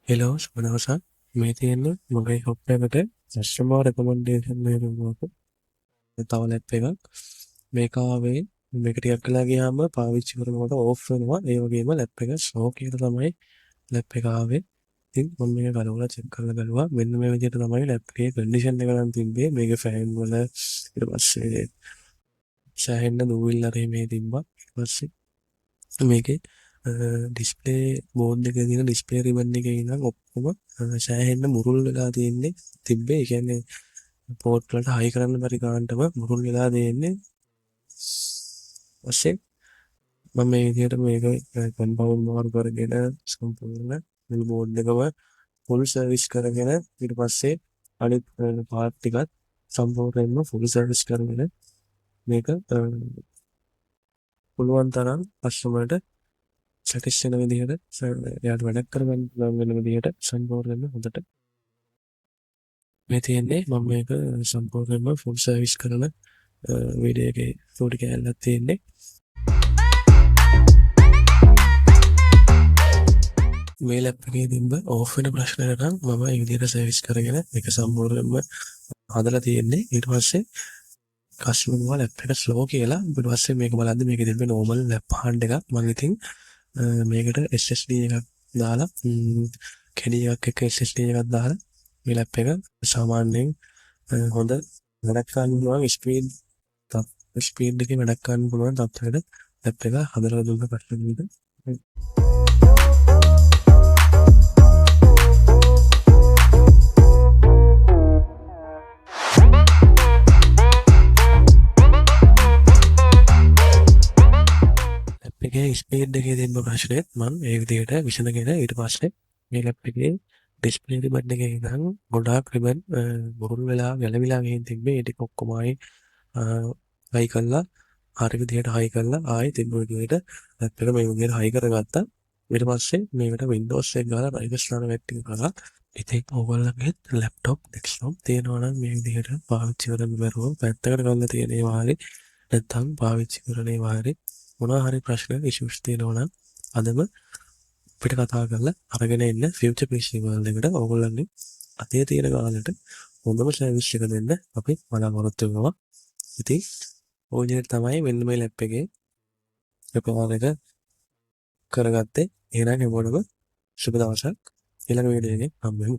Hello සුබ දවසක්. මේ තියෙන්නේ මගේ ෂොප් එකට කස්ටමර් රෙකමෙන්ඩේෂන් එකක් තව ලැප් එකක්. මේක ආවේ මේක ටිකක් වෙලා ගියාම පාවිච්චි කරනකොට ඕෆ් වෙනවා. ඒ වගේම ලැප් එක ස්ලෝ කියලා තමයි ලැප් එක ආවේ. ඉතින් මම මේක ගලවලා චෙක් කරලා බැලුවා. මෙන්න මේ විදිහට තමයි ලැප් එකේ කන්ඩිෂන් එක නම් තිබ්බේ. මේකේ ෆෑන් වල ඊට පස්සේ සෑහෙන්න දූවිල් අර මේ තිබ්බා. ඊට පස්සේ මේකේ ඩිස්ප්ලේ බෝඩ් එකේ තියෙන ඩිස්ප්ලේ රිබන් එකේ ඉඳන් ඔක්කොම සෑහෙන්න මුරුල් වෙලා තියෙන්නේ තිබ්බේ. ඒ කියන්නේ පෝට් වලට හයි කරන්න බැරි ගානටම මුරුල් වෙලා තියෙන්නේ. පස්සේ මම මේ විදිහට මේක කම්පවුන්ඩ් මාරු කරගෙන සම්පූර්ණ මුළු බෝඩ් එකම ෆුල් සර්විස් කරගෙන ඊට පස්සේ අනිත් පාර්ට් ටිකත් සම්පූර්ණයෙන්ම ෆුල් සර්විස් කරගෙන මේක පුළුවන් තරම් කස්ටමර්ට සැටිස් වෙන විදිහට එයාට වැඩක් කරගන්න පුළුවන් වෙන විදිහට සම්පූර්ණයෙන්ම හොඳට මේ තියෙන්නේ. මම මේක සම්පූර්ණයෙන්ම ෆුල් සර්විස් කරන වීඩියෝ එකේ පොඩි කෑල්ලක් තියෙන්නේ. මේ ලැප් එකේ තිබ්බ ඕෆ් වෙන ප්‍රශ්නයට නම් මම ඒ විදිහට සර්විස් කරගෙන මේක සම්පූර්ණයෙන්ම හදලා තියෙන්නේ. ඊට පස්සේ කස්ටමර් කිව්වා ලැප් එක ස්ලෝ කියලා. ඊට පස්සේ මේක බලද්දි මේකේ තිබ්බේ නෝමල් ලැප් හાર્ඩ් එකක්. මම ඉතින් මේකට SSD එකක් දාලා කැඩි එකක් එක්ක SSD එකක් දාලා මේ ලැප් එක සාමාන්‍යයෙන් හොඳ වැඩක් කරන්න පුළුවන් ස්පීඩ් එකේ වැඩක් කරන්න පුළුවන් තත්ත්වයකට ලැප් එක හදලා දුන්න කස්ටමර්ට. එකේ ස්පීඩ් එකේ තිබ්බ ප්‍රශ්නේත් මම ඒ විදිහට විසඳගෙන ඊට පස්සේ මේ ලැප් එකේ ඩිස්ප්ලේ රිබන් එකේ ඉඳන් ගොඩාක් රිබන් බුරුල් වෙලා ගැලවිලා ගිහින් තිබ්බේ. ඒ ටික ඔක්කොම ආයි හයි කරලා හරි විදිහට හයි කරලා ආයි තිබ්බ විදිහට ලැප් එක මේ විදිහට හයි කරගත්තා. ඊට පස්සේ මේකට Windows එක ගහලා drivers දාන වැඩ ටික කරා. ඉතින් ඕගොල්ලන්ගෙත් ලැප්ටොප් ඩෙස්ක්ටොප් තියෙනවා නම් මේ විදිහට පාවිච්චි කරන්න බැරුව පැත්තකට කරලා තියෙන ඒවා හරි නැත්නම් පාවිච්චි කරන ඒවා හරි මොනවා හරි ප්‍රශ්න ඉෂුස් තියෙනවා නම් අදම අපිට කතා කරලා අරගෙන එන්න ෆියුචර් PC world එකට ඕගොල්ලන්ගේ අතේ තියෙන ගානට හොඳම සර්විස් එක දෙන්න අපි බලාපොරොත්තු වෙනවා. ඉතින් ඔය විදිහට තමයි මෙන්න මේ ලැප් එකේ රිපෙයාර් එක කරගත්තේ. එහෙනම් හැමෝටම සුබ දවසක්. ඊළඟ වීඩියෝ එකෙන් හම්බ වෙමු.